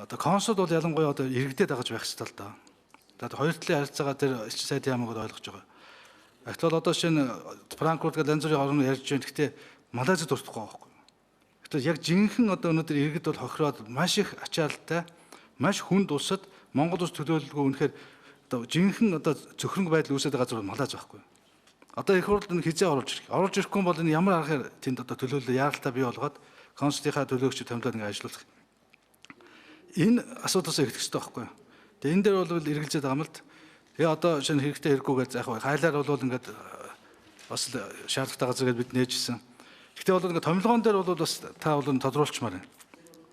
Одоо консул бол ялангуяа одоо иргэдэд дагаж байх ёстой л доо. За хоёр талын харилцаагаа тэр элчин сайдын яамыг ойлгож байгаа. Тэгвэл одоо шинэ Франкфурт гэдэг янз бүрийн орн ярьж байна. Гэхдээ Малайзад дуртахгүй байгаа байхгүй. Гэтэл яг жинхэнэ одоо өнөөдөр иргэд бол хохироод маш их ачаалттай, маш хүнд улсад Монгол улс төлөөлөлгүй үнэхээр одоо жинхэнэ одоо цөхрөнг байдал үүсээд байгаа газар Малайз байхгүй. Одоо их хурлд энэ хизээ оруулж ирэх. Оруулж ирэхгүй бол энэ ямар аргаар тэнд одоо төлөөлөл яаралтай бий болгоод консулынхаа төлөөгч томилоод ингэ ажиллуулах. Энэ асуудлаас эхлэх хэрэгтэй байхгүй. Тэгээ энэ дээр бол эргэлзээд байгаа юм л. Тэгээ одоо шинэ хэрэгтэй хэрэггүй гэж заах хайлаар бол ингээд бас л шаардлагатай газар гэж бид нээжсэн. Гэхдээ бол ингээд томилгоон дээр бол бас та бол тодруулчмаар байна.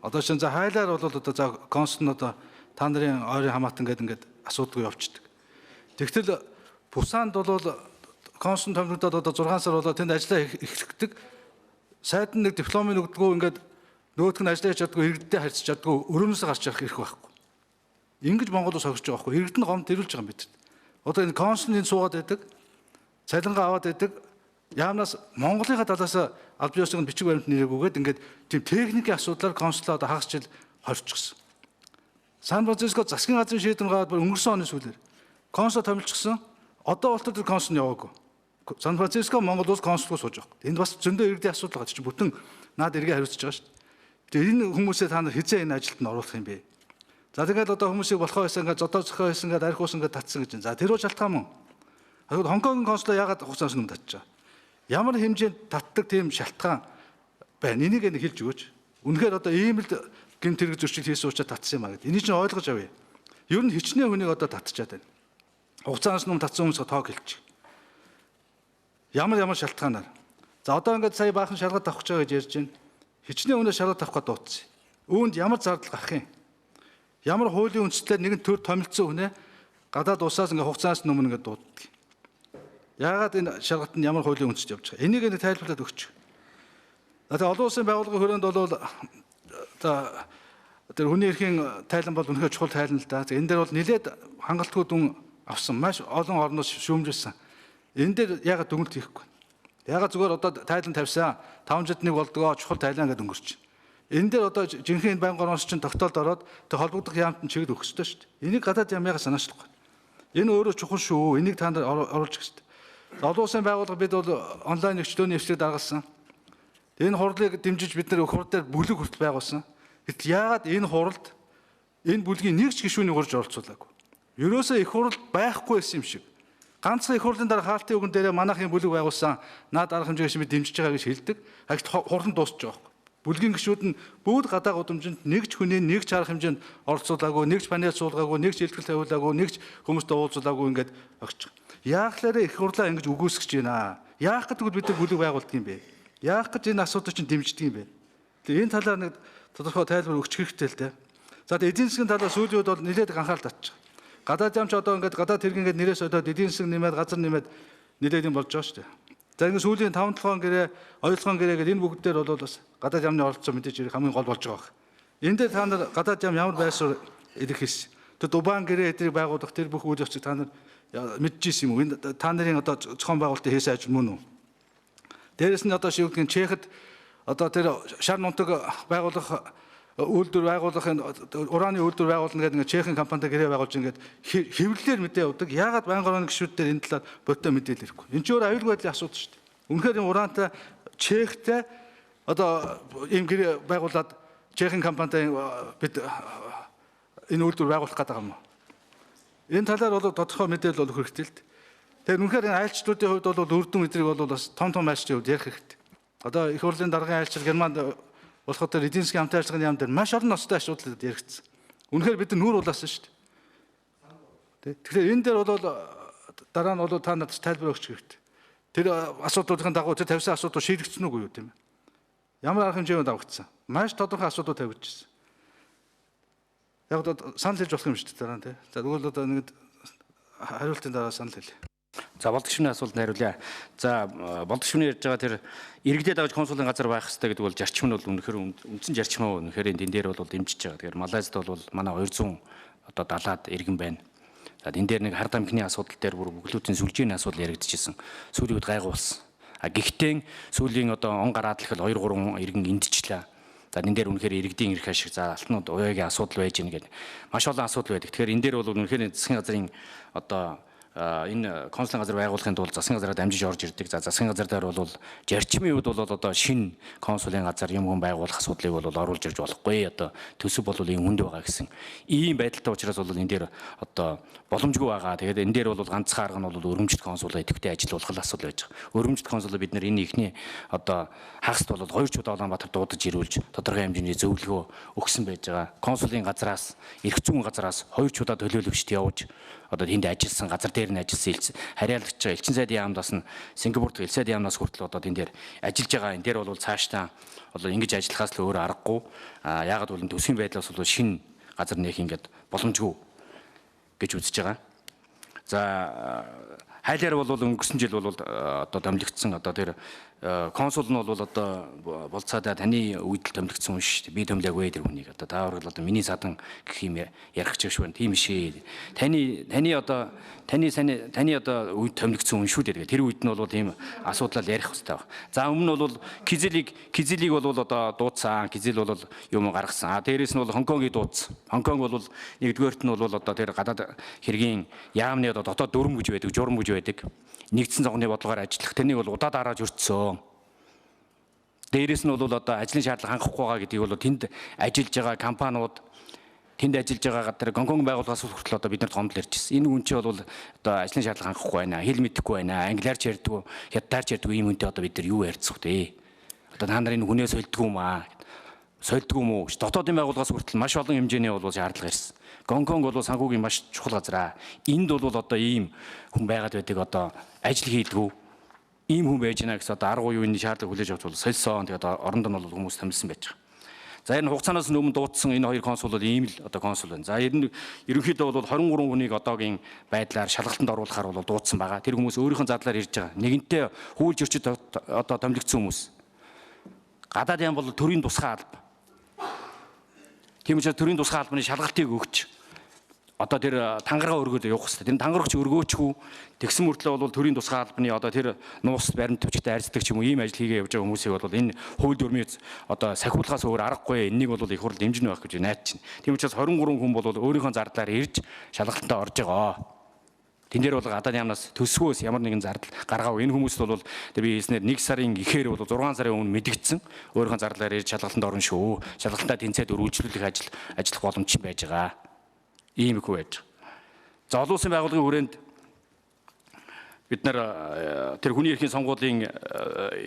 Одоо шинэ за хайлаар бол одоо за консул нь одоо та нарын ойрын хамаатан гэдэг ингээд асуудалгүй явчихдаг. Тэгтэл Пусанд бол консул томилогдоод одоо 6 сар болоо тэнд ажиллаа эхлэхдэг. Сайд нь нэг дипломын өгдгөө ингээд нөгөөх нь ажиллаа хийж чаддгүй, иргэдтэй харьцаж чаддгүй, өрөөнөөсөө гарч явах эрх байхгүй. Ингэж Монгол улс хохирч байгаа байхгүй. Иргэд нь гомд тэрүүлж байгаа юм бид. Одоо энэ консул энэ суугаад байдаг, цалингаа аваад байдаг. Яамнаас Монголынхаа талаас аль биесны бичиг баримт нэрэггүйгээд ингээд тийм техникийн асуудлаар консулаа одоо хагас жил хорчихсон. Сан Франциско засгийн газрын шийдвэр гаргаад бүр өнгөрсөн оны сүүлээр консул томилчихсон. Одоо болтол тэр консул нь яваагүй. Сан Франциско Монгол улс консулгүй сууж байгаа. Энд бас зөндөө иргэдийн асуудал байгаа. Чи бүтэн наад эргээ хариуцж байгаа шүү дээ. Тэгээ энэ хүмүүсээ та нар хизээ энэ ажилд нь оруулах юм бэ? За тэгээд одоо хүмүүсийг болохоо байсан ингээд зодоо зөхөө байсан ингээд арх ус ингээд татсан гэж. За тэр бол шалтгаан мөн. Тэгвэл Хонконгийн консулаа яагаад хугацаанд өмнө татчих вэ? Ямар хэмжээнд татдаг тийм шалтгаан байна? Энийг нэг хэлж өгөөч. Үнэхээр одоо ийм л гэмт хэрэг зөрчил хийсэн учраас татсан юм а гэдэг. Энийг чинь ойлгож авъя. Ер нь хичнээн хүнийг одоо татчаад байна. Хугацаанаас өмнө татсан хүмүүсээ тоог хэлчих. Ямар ямар шалтгаанаар. За одоо ингээд сая баахан шалгалт авах гэж байгаа гэж ярьж байна. Хичнээн хүнээ шалгалт авах гэж дуудсан. Үүнд ямар зардал гарах юм? Ямар хуулийн үндслээр нэгэн төр томилсон хүнээ гадаад улсаас ингээд хугацаанаас өмнө ингээд дууддаг. Яагаад энэ шалгалт нь ямар хуулийн үндсэд явж байгаа? Энийг нэг тайлбарлаад өгч. Тэгээ олон улсын байгууллагын хүрээнд бол за тэр хүний эрхийн тайлан бол үнэхээр чухал тайлан л да. Энэ дээр бол нэлээд хангалтгүй дүн авсан. Маш олон орноос шүүмжилсэн. Энэ дээр яагаад дүгнэлт хийхгүй? Яагаад зүгээр одоо тайлан тавьсан 5 жид нэг болдгоо чухал тайлан гэдээ өнгөрч. Энэ дээр одоо жинхэнэ энэ байнгын орноос чинь тогтоолд ороод тэг холбогдох яамт нь чиглэл өгөх ёстой шүү дээ. Энийг гадаад яам яагаад санаачлахгүй? Энэ өөрөө чухал шүү. Энийг та нар оруулж өгөх ёстой. Олон улсын байгууллага бид бол онлайн нэгчлөөний нэвтрүүлэг даргалсан. Энэ хурлыг дэмжиж бид нар хурал дээр бүлэг хүртэл байгуулсан. Гэтэл яагаад энэ хуралд энэ бүлгийн нэг ч гишүүнийг урьж оролцуулаагүй? Ерөөсөө их хурал байхгүй байсан юм шиг. Ганцхан их хурлын дараа хаалтын үгэн дээрээ манайхын бүлэг байгуулсан. Наад арга хэмжээгээс бид дэмжиж байгаа гэж хэлдэг. Агт хурал нь дуусч байгаа байхгүй. Бүлгийн гишүүд нь бүгд гадаа гудамжинд нэг ч хүний нэг ч арга хэмжээнд оролцуулаагүй, нэг ч панел суулгаагүй, нэг ч илтгэл тавиулаагүй, нэг ч хүмүүстэй уулзуулаагүй ингээд огчих. Яахлаарэ их хурлаа ингэж үгүйсгэж байна. Яах гэдэг бид нар бүлэг байгуулдаг юм бэ? Яах гэж энэ асуудал чинь дэмждэг юм бэ? Тэгээ энэ талаар нэг тодорхой тайлбар өгч хэрэгтэй л дээ. За тэгээ эдийн засгийн талаар сүүлийн үед бол нэлээд анхаарал татчих. Гадаад яам ч одоо ингээд гадаад хэрэг ингээд нэрээс одоод эдийн засаг нэмээд газар нэмээд нэлээд юм болж байгаа шүү дээ. За ингээд сүүлийн 5 7 гэрээ, 2 гэрээ гэдэг энэ бүгд дээр бол бас гадаад яамны оролцоо мэдээж хэрэг хамгийн гол болж байгаа байх. Энэ дээр та нар гадаад яам ямар байр суурь илэрхийлсэн. Тэр Дубайн гэрээ эдрийг байгуулах тэр бүх үйл явцыг та нар мэдчихсэн юм уу? Энэ та нарын одоо зохион байгуулалтын хийсэн ажил мөн үү? Дээрэс нь одоо шивгэн Чехэд одоо тэр шар нунтаг байгуулах үйлдвэр байгуулах энэ ураны үйлдвэр байгуулна гэдэг ингээд Чехийн компанитай гэрээ байгуулж ингээд хэвлэлээр мэдээ явуудаг. Яагаад байнгын орны гишүүд дээр энэ талаар бодтой мэдээлэл ирэхгүй? Энэ ч өөр аюулгүй байдлын асуудал шүү дээ. Үнэхээр энэ ураантай Чехтэй одоо ийм гэрээ байгуулад Чехийн компанитай бид энэ үйлдвэр байгуулах гэдэг юм уу? Энэ талаар бол тодорхой мэдээлэл бол хэрэгтэй л дээ. Тэгэхээр үнэхээр энэ айлчлуудын хувьд бол үр дүн эдрийг бол бас том том айлчлалын хувьд ярих хэрэгтэй. Одоо их хурлын даргын айлчлал Германд болохоор тэр эдийн засгийн хамтын ажиллагааны яам дээр маш олон ноцтой асуудал яригдсан. Үнэхээр бид нүүр улаасан шүү дээ. Тэгэхээр энэ дээр бол дараа нь бол та надад тайлбар өгч хэрэгтэй. Тэр асуудлуудын дагуу тэр тавьсан асуудал шийдэгдсэн үгүй юу тийм ээ? Ямар арга хэмжээнд авагдсан? Маш тодорхой асуудал тавигдчихсан. Яг одоо санал хэлж болох юм шүү дээ дараа нь тий. За тэгвэл одоо нэг хариултын дараа санал хэлье. За болдогшны асуултанд хариулъя. За болдогшны ярьж байгаа тэр иргэдэд дагаж консулын газар байх хэрэгтэй гэдэг бол зарчим нь бол үнэхээр үндсэн зарчим нь үнэхээр энэ дээр бол дэмжиж байгаа. Тэгэхээр Малайзд бол манай 200 одоо 70-аад иргэн байна. За энэ дээр нэг хар тамхины асуудал дээр бүр бүглүүдийн сүлжээний асуудал яригдчихсэн. Сүүлийн үед гайгүй болсон. А гэхдээ сүүлийн одоо он гараад л 2 3 иргэн эндчлээ. За энэ дээр үнэхээр иргэдийн эрх ашиг, за алтнууд уяагийн асуудал байж гэнэ гэдэг маш олон асуудал байдаг. Тэгэхээр энэ дээр бол үнэхээр засгийн газрын одоо энэ консулын газар байгуулахын тулд засгийн газраа дамжиж орж ирдэг. За засгийн газар дээр бол зарчмын үед бол одоо шинэ консулын газар юм хүн байгуулах асуудлыг бол оруулж ирж болохгүй. Одоо төсөв бол ийм хүнд байгаа гэсэн ийм байдалтай учраас бол энэ дээр одоо боломжгүй байгаа. Тэгээд энэ дээр бол ганцхан арга нь бол өргөмжлөлт консулаа идэвхтэй ажилуулах асуудал байж байгаа. Өргөмжлөлт консулаа бид нар энэ ихний одоо хагаст бол 2 чудаа Улаанбаатар дуудаж ирүүлж тодорхой хэмжээний зөвлөгөө өгсөн байж байгаа. Консулын газраас, эрх зүйн газраас 2 чудаа төлөөлөгчд явж одоо тэнд ажилласан газар дээр нь ажилласан харьяалагч байгаа элчин сайдын яамдаас нь Сингапур дахь элчин сайдын яамнаас хүртэл одоо тэн дээр ажиллаж байгаа. Энэ дээр бол цаашдаа одоо ингэж ажиллахаас л өөр аргагүй. Яагаад гэвэл төсвийн байдлаас бол шинэ газар нэх ингээд боломжгүй гэж үзэж байгаа. За хайлаар бол өнгөрсөн жил бол одоо томилогдсон одоо тэр консул нь бол одоо болцоодаа таны үед л томилогдсон хүн шүү дээ. Би томилоогүй тэр хүнийг одоо та бол одоо миний садан гэх юм ярих гэж байна. Тийм шээ. Таны одоо таны одоо үед томилогдсон хүн шүү дээ. Тэр үед нь бол тийм асуудлал ярих хэрэгтэй баг. За өмнө нь бол Кизелийг бол одоо дуудсан. Кизел бол юм гаргасан. А дээрээс нь бол Хонконгийг дуудсан. Хонконг бол нэгдүгээрт нь бол одоо тэр гадаад хэргийн яамны одоо дотоод дүрм гэж байдаг, журам гэж байдаг. Нэгдсэн зогны бодлогоор ажиллах. Тэрнийг бол удаа дарааж өртсөн. Дээрээс нь бол одоо ажлын шаардлага хангахгүй байгаа гэдгийг бол тэнд ажиллаж байгаа компаниуд, тэнд ажиллаж байгаа тэр Гонконг байгууллагаас хүртэл одоо бид нарт гомдол ирж ирсэн. Энэ хүн чинь бол одоо ажлын шаардлага хангахгүй байна, хэл мэдэхгүй байна, англиар ч ярьдгүй, хятадаар ч ярьдгүй ийм хүнтэй одоо бид нар юу ярьцах вэ? Одоо та нар энэ хүнээ сольдгүй юм аа. Сольдгүй юм уу гэж дотоодын байгууллагаас хүртэл маш олон хэмжээний бол шаардлага ирсэн. Гонконг бол санхүүгийн маш чухал газар. Энд бол одоо ийм хүн байгаад байдаг одоо ажил хийдгүү ийм хүн байж гэнэ гэсэн одоо арга уюуны шаардлага хүлээж авч бол сольсон. Тэгээд оронд нь бол хүмүүс томилсон байж байгаа. За энэ хугацаанаас өмнө дуудсан энэ хоёр консул бол ийм л одоо консул байна. За ерөнхийдөө бол 23 хүнийг одоогийн байдлаар шалгалтанд оруулахаар бол дуудсан байгаа. Тэр хүмүүс өөрийнхөө задлаар ирж байгаа. Нэгэнтээ хууль зөрчид одоо томилогдсон хүмүүс. Гадаад яам бол төрийн тусгай алба. Тийм учраас төрийн тусгай албаны шалгалтыг өгч одоо тэр тангараа өргөөд явах хэрэгтэй. Тэр тангарагч өргөөчгүй тэгсэн мөртлөө бол төрийн тусгай албаны одоо тэр нуус баримт төвчтэй арьсдаг ч юм уу ийм ажил хийгээ явж байгаа хүмүүсийг бол энэ хууль дүрмийн одоо сахиулахаас өөр аргагүй. Эннийг бол их хурл дэмжинэ байх гэж найдаж байна. Тийм учраас 23 хүн бол өөрийнхөө зардлаар ирж шалгалтанд орж байгаа. Тэн дээр бол гадаад яамнаас төсвөөс ямар нэгэн зардал гаргаагүй. Энэ хүмүүст бол тэр би хэлснээр 1 сарын ихээр бол 6 сарын өмнө мэдэгдсэн. Өөрийнхөө зардлаар ирж шалгалтанд орно шүү. Шалгалтаа тэнцээд өргөжлүүлэх ажил ажиллах боломж байж байгаа. Ийм их байж байгаа. За олон улсын байгууллагын хүрээнд бид нар тэр хүний эрхийн сонгуулийн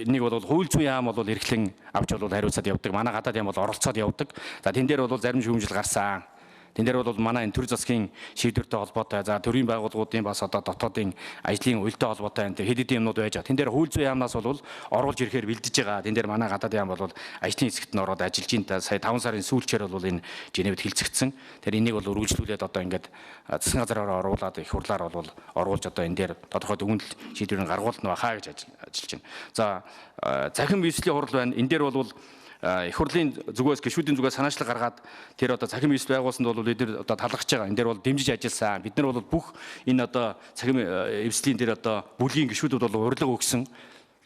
энийг бол хууль зүйн яам бол эрхлэн авч бол хариуцаад явдаг. Манай гадаад яам бол оролцоод явдаг. За тэн дээр бол зарим шүүмжил гарсан. Тэн дээр бол манай энэ төр засгийн шийдвэртэй холбоотой, за төрийн байгууллагуудын бас одоо дотоодын ажлын уялдаа холбоотой энэ хэд хэдэн юмнууд байж байгаа. Тэн дээр хууль зүйн яамнаас бол оруулж ирэхээр бэлдэж байгаа. Тэн дээр манай гадаад яам бол ажлын хэсэгт нь ороод ажиллаж байна. Сая 5 сарын сүүлчээр бол энэ Женевд хэлцэгдсэн. Тэр энийг бол үргэлжлүүлээд одоо ингээд засгийн газраараа оруулаад их хурлаар бол оруулж одоо энэ дээр тодорхой дүгнэлт шийдвэрийг гаргуулна баха гэж ажиллаж байна. За захин бийслийн хурал байна. Энэ дээр бол их хурлын зүгээс гишүүдийн зүгээс санаачлал гаргаад тэр одоо цахим эвсэл байгуулсанд бол бид нар одоо талархаж байгаа. Энэ дээр бол дэмжиж ажилласан. Бид нар бол бүх энэ одоо цахим эвслийн дээр одоо бүлгийн гишүүдүүд бол урилга өгсөн.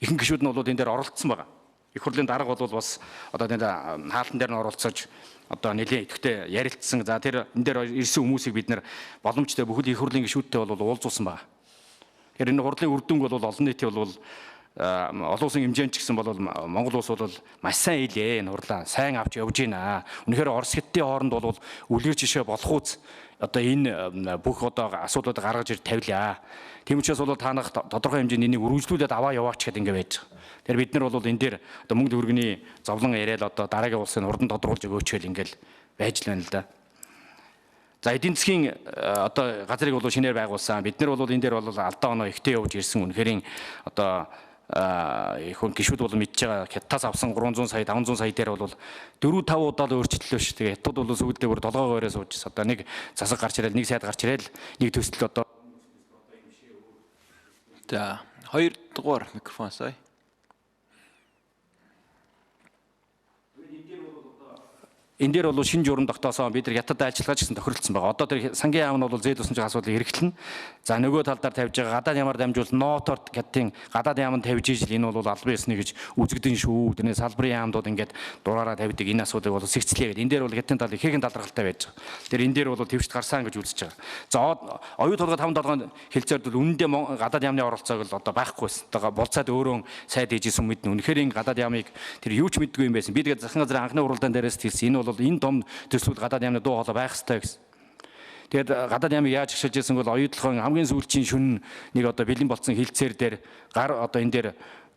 Ихэнх гишүүд нь бол энэ дээр оролцсон байгаа. Их хурлын дарга бол бас одоо энэ хаалтан дээр нь оролцож одоо нэлээд идэвхтэй ярилцсан. За тэр энэ дээр ирсэн хүмүүсийг бид нар боломжтой бүхэл их хурлын гишүүдтэй бол уулзуулсан байгаа. Тэгэхээр энэ хурлын үр дүнг бол олон нийтийн бол олон улсын хэмжээнд ч гэсэн бол Монгол улс бол маш сайн илээ энэ хурлаа сайн авч явж байна. Үнэхээр Орос Хятадын хооронд бол үлгэр жишээ болох үз одоо энэ бүх одоо асуудлуудыг гаргаж ир тавилаа. Тийм учраас бол та нарт тодорхой хэмжээний энийг үргэлжлүүлээд аваа яваач гэдэг ингэ байж байгаа. Тэгэхээр бид нар бол энэ дээр одоо мөнгө төгрөгийн зовлон яриад одоо дараагийн улсын хурдан тодруулж өгөөч гэл ингээл байж л байна л да. За эдийн засгийн одоо газрыг бол шинээр байгуулсан. Бид нар бол энэ дээр бол алдаа оноо ихтэй явж ирсэн. Үнэхээр одоо их хүн гишүүд бол мэдж байгаа хятадаас авсан 300 сая 500 сая дээр бол 4 5 удаа л өөрчлөлөө шүү. Тэгээ хятад бол сүүлдээ бүр толгоогоо өрөө сууж одоо нэг засаг гарч ирэл нэг сайд гарч ирэл нэг төсөл одоо. За 2 дугаар микрофон сая. Энэ дээр бол шинэ журам тогтоосон, бид нар хятад айлчлаач гэсэн тохиролцсон байгаа. Одоо тэр сангийн яам нь бол зээл тусламжийн асуудлыг хэрэгтлэн. За нөгөө тал дээр тавьж байгаа гадаад яамаар дамжуул ноотоор хятадын гадаад яамд тавьж ижил энэ бол албан ёсны гэж үзэгдэн шүү. Тэрний салбарын яамдууд ингээд дураараа тавьдаг энэ асуудлыг бол сэгцлээ гэдэг. Энэ дээр бол хятадын тал ихээхэн талархалтай байж байгаа. Тэр энэ дээр бол твшт гарсан гэж үзэж байгаа. За оюу толгой 5 толгойн хэлцээрд бол үнэндээ гадаад яамны оролцоог л одоо байхгүй байсан. Одоо болцоод өөрөө сайд хийжсэн мэднэ. Үнэхээр энэ гадаад яамыг тэр юу ч мэддгүй юм байсан. Би тэгээд засгийн газрын анхны уралдаан дээрээс хэлсэн. Энэ бол энэ том төслүүд гадаад яамны дуу хоолой байх ёстой гэсэн. Тэгээд гадаад яамыг яаж агшилж байсан бол оюутлогын хамгийн сүүлчийн шөнө нэг одоо бэлэн болцсон хилцээр дээр гар одоо энэ дээр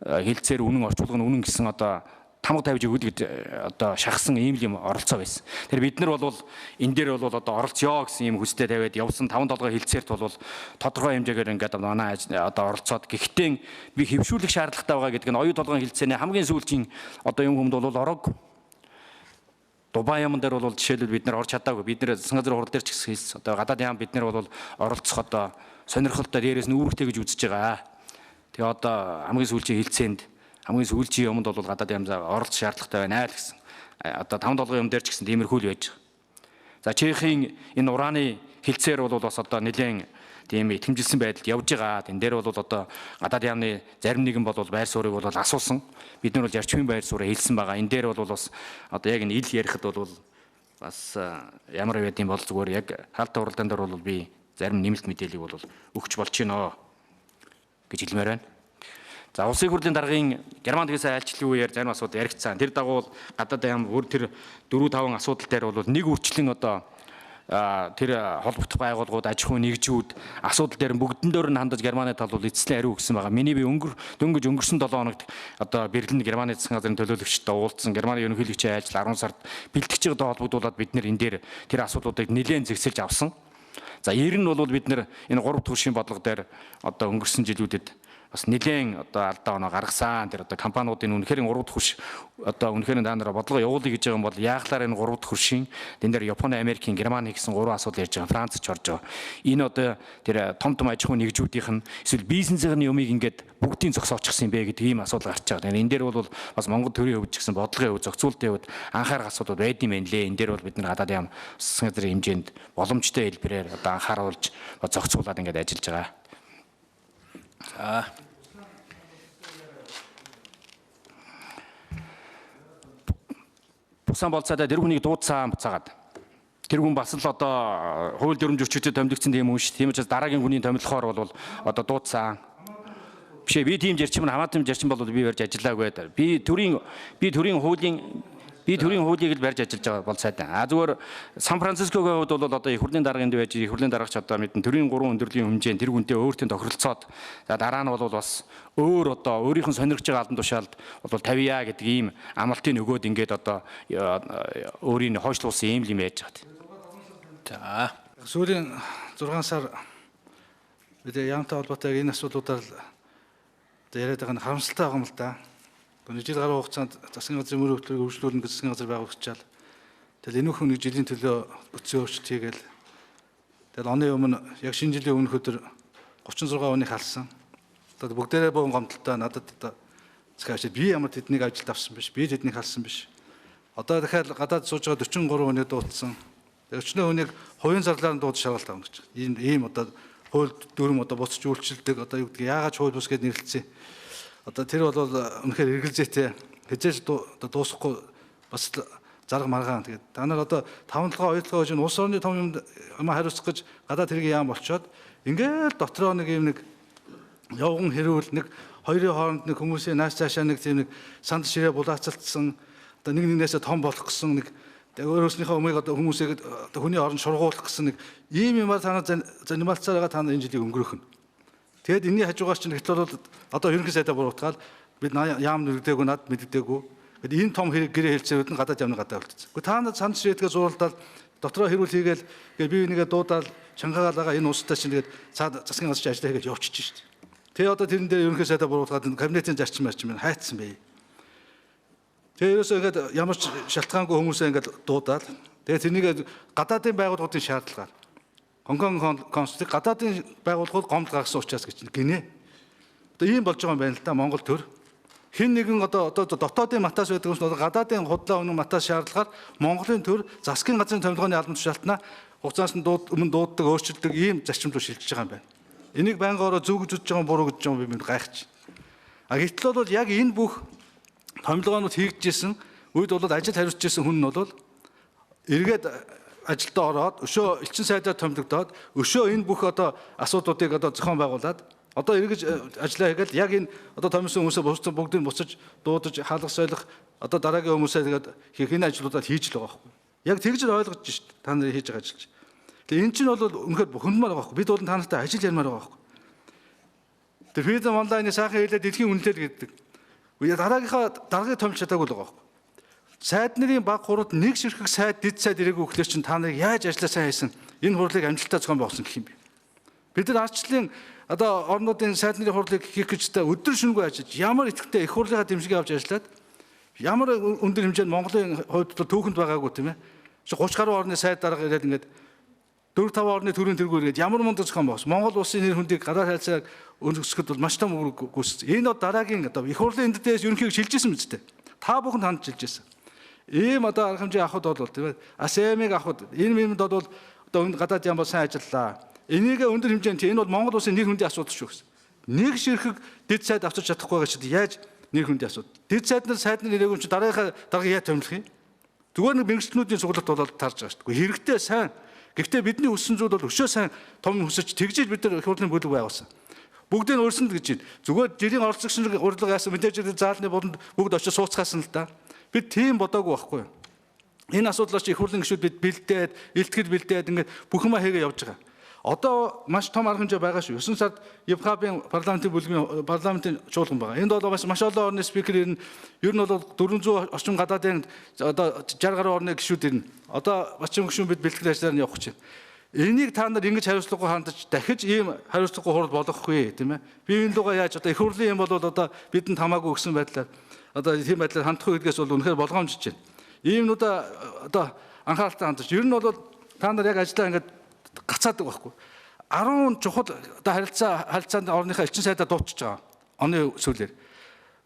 хилцээр үнэн орчуулга нь үнэн гэсэн одоо тамга тавьж өгöd гэж одоо шахсан ийм л юм оролцоо байсан. Тэр бид нар бол энэ дээр бол одоо оролцъё гэсэн ийм хүсэлтэд тавиад явсан 5 толгой хилцээрт бол тодорхой хэмжээгээр ингээд манай одоо оролцоод, гэхдээ би хэвшүүлэх шаардлагатай байгаа гэдэг нь оюу толгойн хилцээний хамгийн сүүлчийн одоо юм хүмд бол ороог. Дубай яман дээр бол жишээлбэл бид нар орж чадаагүй. Бид нар засгийн газрын хурал дээр ч гэсэн хэлсэн. Одоо гадаад яам бид нар бол оролцох одоо сонирхолтой дээрээс нь үүрэгтэй гэж үзэж байгаа. Тэгээ одоо хамгийн сүүлчийн хилцээнд хамгийн сүүлчийн юмд бол гадаад яам оролцох шаардлагатай байна л гэсэн. Одоо 5 толгойн юм дээр ч гэсэн тиймэрхүү л байж байгаа. За Чехийн энэ ураны хилцээр бол бас одоо нэлээд тийм итгэмжилсэн байдалд явж байгаа. Тэн дээр бол одоо гадаад яамны зарим нэгэн бол байр суурийг бол асуусан. Бид нар бол зарчмын байр сууриа хэлсэн байгаа. Энэ дээр бол бас одоо яг энэ ил ярихад бол бас ямар байд юм бол зүгээр яг хаалт уралдаан дээр бол би зарим нэмэлт мэдээллийг бол өгч болж гинөө гэж хэлмээр байна. За улсын хурлын даргын Герман тэгсэн айлчлалын үеэр зарим асуудал яригдсан. Тэр дагуу гадаад яам өөр тэр 4 5 асуудал дээр бол нэг үрчлэн одоо тэр холбогдох байгууллагууд, аж ахуйн нэгжүүд асуудал дээр бүгдэн дээр нь хандаж Германы тал бол эцэслэн хариу өгсөн байгаа. Миний би дөнгөж өнгөрсөн 7 хоногт одоо Берлинд Германы засгийн газрын төлөөлөгчтэй уулзсан. Германы ерөнхийлөгчийн ажил 10 сард бэлтгэж байгаа холбогдуулаад бид нэр энэ дээр тэр асуудлуудыг нэлээд зэгсэлж авсан. За ер нь бол бид нэр энэ 3 түвшийн бодлого дээр одоо өнгөрсөн жилүүдэд бас нэлээд одоо алдаа оноо гаргасан. Тэр одоо компаниудын үнэхээр 3 дахь хөрш одоо үнэхээр та нараа бодлого явуулъя гэж байгаа юм бол яахлаар энэ 3 дахь хөршийн тэн дээр Японы, Америкийн, Германы гэсэн 3 асуудал ярьж байгаа. Франц ч орж байгаа. Энэ одоо тэр том том аж ахуйн нэгжүүдийнх нь эсвэл бизнесийн юмыг ингээд бүгдийн зогсоочихсон юм бэ гэдэг ийм асуудал гарч байгаа. Энэ дээр бол бас Монгол төрийн хувьд ч гэсэн бодлогын хувьд, зохицуултын хувьд анхаарах асуудал байд юм байна лээ. Энэ дээр бол бид нар гадаад яам засгийн газрын хэмжээнд боломжтой хэлбэрээр одоо анхааруулж зохицуулаад ингээд ажиллаж байгаа. За Бусан болцоодаа тэр хүнийг дуудсан буцаагаад. Тэр хүн бас л одоо хууль дүрм зөрчигдөд томилогдсон тийм хүн шүү. Тийм учраас дараагийн хүний томилохоор бол одоо дуудсан. Биш ээ, би тийм зарчим хамаатан зарчим бол би барьж ажиллаагүй. Би төрийн хуулийн хуулийг л барьж ажиллаж байгаа бол сайтай. А зүгээр Сан Францискогийн хувьд бол одоо их хурлын даргын дэв байж их хурлын даргач одоо мэдэн төрийн 3 өндөрлөгийн хэмжээнд тэр хүнтэй өөртөө тохиролцоод за дараа нь бол бас өөр одоо өөрийнх нь сонирхож байгаа албан тушаалд бол тавья гэдэг ийм амлалтыг өгөөд ингээд одоо өөрийг нь хойшлуулсан ийм юм яаж байгаа. За сүүлийн 6 сар бид яамтай холбоотой энэ асуудлуудаар л яриад байгаа нь харамсалтай байгаа юм л да. Нэг жил гаруй хугацаанд засгийн газрын мөр хөтлөрийг хөгжүүлнэ гэж засгийн газар байгуулчихлаа. Тэгэл энэ хүн нэг жилийн төлөө бүтцэн өөрчлөлт хийгээл. Тэгэл оны өмнө яг шинэ жилийн өмнөх өдөр 36 хүнийг халсан. Одоо бүгдээрээ бөөн гомдолтой надад одоо захиач би ямар тэднийг ажилд авсан биш, би тэднийг халсан биш. Одоо дахиад гадаад сууж байгаа 43 хүнийг дуудсан. 40 хүнийг хувийн зарлаар нь дуудаж шалгалт авна гэж. Ийм одоо хууль дүрм одоо буцаж үйлчилдэг одоо юу гэдэг яагаад хууль бус гэж нэрлэлцээ. Одоо тэр бол үнэхээр эргэлзээтэй хязгаарч одоо дуусахгүй бас зарга маргаан. Тэгээд та нар одоо 5 толгой 2 толгой гэж улс орны том юм хариуцах гэж гадаад хэргийн яам болчоод ингээл дотроо нэг юм нэг явган хэрүүл нэг хоёрын хооронд нэг хүмүүсийн нааш цаашаа нэг тийм нэг санд ширээ булаацалдсан одоо нэг нэгнээсээ том болох гэсэн нэг өөрөөснийхөө умыг одоо хүмүүсийг одоо хүний оронд шургуулах гэсэн нэг ийм юмар та нар занималцаар байгаа та нар энэ жилийг өнгөрөөх нь. Тэгээд энэний хажуугаас чинь гэтэл бол одоо ерөнхий сайдаа буруутгаал бид яам нүрдээгүй над мэддэггүй. Тэгэд энэ том гэрээ хэлцээрүүд нь гадаад яамны гадаа үлдсэн. Гэхдээ та нар санд ширээдгээ зуралдаал дотроо хэрүүл хийгээл гээд би энийгээ дуудаал чангагаал байгаа энэ улстай чинь тэгээд цаад засгийн газар чинь ажиллаа хийгээл явчихж шít. Тэгээ одоо тэрэн дээр ерөнхий сайдаа буруутгаад кабинетийн зарчим марчим хайцсан бэ. Тэгээ ерөөсөө ингээд ямар ч шалтгаангүй хүмүүсээ ингээд дуудаал. Тэгээ тэрнийг гадаадын байгууллагуудын шаардлагаар Хонконг конституцийг гадаадын байгууллагууд гомдол гаргасан учраас гэж гинэ. Одоо ийм болж байгаа юм байна л да Монгол төр. Хэн нэгэн одоо дотоодын матаас байдаг юмс одоо гадаадын худлаа үнэн матаас шаардлагаар Монголын төр засгийн газрын томилгооны албан тушаалтнаа хугацаанаас нь өмнө дууддаг, өөрчилдөг ийм зарчим руу шилжиж байгаа юм байна. Энийг байнга ороо зөв гэж үзэж байгаа буруу гэж байгаа юм би гайхаж. А гэтэл бол яг энэ бүх томилгоонууд хийгдэж исэн үед бол ажил хариуцж исэн хүн нь бол эргээд ажилдаа ороод өшөө элчин сайдаар томилогдоод өшөө энэ бүх одоо асуудлуудыг одоо зохион байгуулад одоо эргэж ажиллаа хийгээл яг энэ одоо томилсон хүмүүсээ буцаж бүгдийг буцаж дуудаж хаалга солих одоо дараагийн хүмүүсээ тэгээд хийх энэ ажлуудаа хийж л байгаа байхгүй. Яг тэгж л ойлгож шít та нарын хийж байгаа ажил. Тэгээ энэ чинь бол үнэхээр бухимдмаар байгаа байхгүй. Бид бол та нартай ажил ярмаар байгаа байхгүй. Тэр Freedom Online-ы сайхан хэлээ дэлхийн үнэлэл гэдэг. Дараагийнхаа даргаыг томилж чадаагүй л байгаа байхгүй. Сайд нарын баг хурууд нэг ширхэг сайд дэд сайд ирээгүй гэхлээр чинь та нарыг яаж ажиллаа сайн хийсэн энэ хурлыг амжилттай зохион байгуулсан гэх юм бэ. Бид нар ардчлалын одоо орнуудын сайд нарын хурлыг хийх гэж та өдөр шөнөгүй ажиллаж ямар идэвхтэй их хурлынхаа дэмжлэгийг авч ажиллаад ямар өндөр хэмжээнд Монголын хувьд бол түүхэнд байгаагүй тийм ээ. 30 гаруй орны сайд дарга ирээд ингээд 4-5 орны төрийн тэргүүр ирээд ямар мундаг зохион байгуулсан. Монгол улсын нэр хүндийг гадаад харилцааг өндөсгөхөд бол маш том үүрэг гүйцэтгэсэн. Энэ бол дараагийн одоо их хурлын энд дээрээс ерөнхийдөө шилжижсэн мэт дээ. Та бүхэнд хандж шилжижсэн. Ийм одоо арга хэмжээ авахд бол тийм ээ. АСМ-ыг авахд энэ юмд бол одоо өмнө гадаад яам бол сайн ажиллалаа. Энийг өндөр хэмжээнд энэ бол Монгол улсын нэр хүндийн асуудал шүү гэсэн. Нэг ширхэг дэд сайд авчирч чадахгүй байгаа чинь яаж нэр хүндийн асуудал. Дэд сайд нар ирээгүй чинь дараагийнхаа даргаыг яаж томилох юм? Зүгээр нэг мэргэжлүүдийн цуглалт болоод тарж байгаа шүү дээ. Хэрэгтэй сайн. Гэхдээ бидний хүссэн зүйл бол өшөө сайн том хүсэж тэгжиж бид нар их хурлын бүлэг байгуулсан. Бүгдийг нь өрсөнд гэж байна. Зүгээр жирийн оролцогч нар урилга яасан мэдээж заалны буланд бүгд очиж сууцгаасан л да. Бид тийм бодоогүй байхгүй юу? Энэ асуудлаар чи их хурлын гишүүд бид бэлдээд, илтгэл бэлдээд ингээд бүх юмаа хийгээ явж байгаа. Одоо маш том арга хэмжээ байгаа шүү. 9 сард ЕВХАБ-ын парламентын бүлгийн парламентын чуулган байгаа. Энд бол маш олон орны спикер ирнэ. Ер нь бол 400 орчим гадаадын одоо 60 гаруй орны гишүүд ирнэ. Одоо Бачин гишүүн бид бэлтгэл ажиллаар нь явах гэж байна. Энийг та нар ингэж хариуцлагагүй хандаж дахиж ийм хариуцлагагүй хурал болгохгүй тийм ээ. Би энэ лугаа яаж одоо их хурлын юм бол одоо бидэнд хамаагүй өгсөн байдлаар одоо тийм байдлаар хандахгүй гэдгээс бол үнэхээр болгоомжиж байна. Иймнүүдээ одоо анхааралтай хандаж. Ер нь бол та нар яг ажиллаа ингээд гацаадаг байхгүй. 10 чухал одоо харилцаанд орныхаа элчин сайдаа дуучиж байгаа. Оны сүүлээр.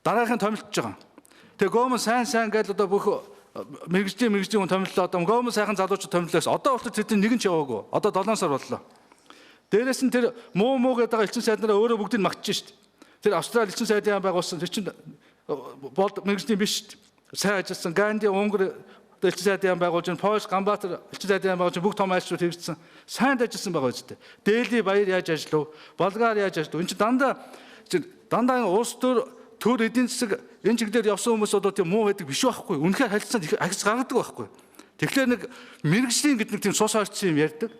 Дараагийнх нь томилтож байгаа. Тэгээ Гомон сайн гэж одоо бүх мэргэжлийн хүн томиллоо. Одоо Гомон сайхан залуучууд томиллоо гэсэн. Одоо болтол тэдний нэг нь ч яваагүй. Одоо 7 сар боллоо. Дээрээс нь тэр муу гэдэг байгаа элчин сайд нараа өөрөө бүгдийг магтж шít. Тэр Австрали элчин сайдын яам байгуулсан. Тэр чинь болд мэргэжлийн биш шít. Сайн ажилласан Ганди, Унгар элчин сайдын яам байгуулж, Польш, Ганбаатар элчин сайдын яам байгуулж бүх том айлчууд хэрэгжсэн. Сайн ажилласан байгаа үстэй. Дели баяр яаж ажиллав? Болгар яаж ажиллав? Энэ чинь дандаа улс төр эдийн засаг энэ чиглэлээр явсан хүмүүс одоо тийм муу байдаг биш байхгүй. Үнэхээр харилцаанд ахиц гаргадаг байхгүй. Тэгэхээр нэг мэргэжлийн гэдэг нэг тийм сус ойртсон юм ярьдаг.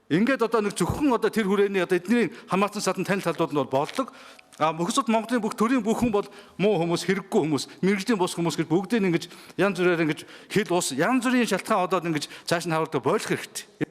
Ингээд одоо нэг зөвхөн одоо тэр хүрээний одоо эдний хамаатан садан танил талууд нь бол болдог. А мөхсөд Монголын бүх төрийн бүх хүн бол муу хүмүүс, хэрэггүй хүмүүс, мэргэжлийн бус хүмүүс гэж бүгдийг ингэж янз бүрээр ингэж хэл ус янз бүрийн шалтгаан одоод ингэж цааш нь харуулдаг болох хэрэгтэй.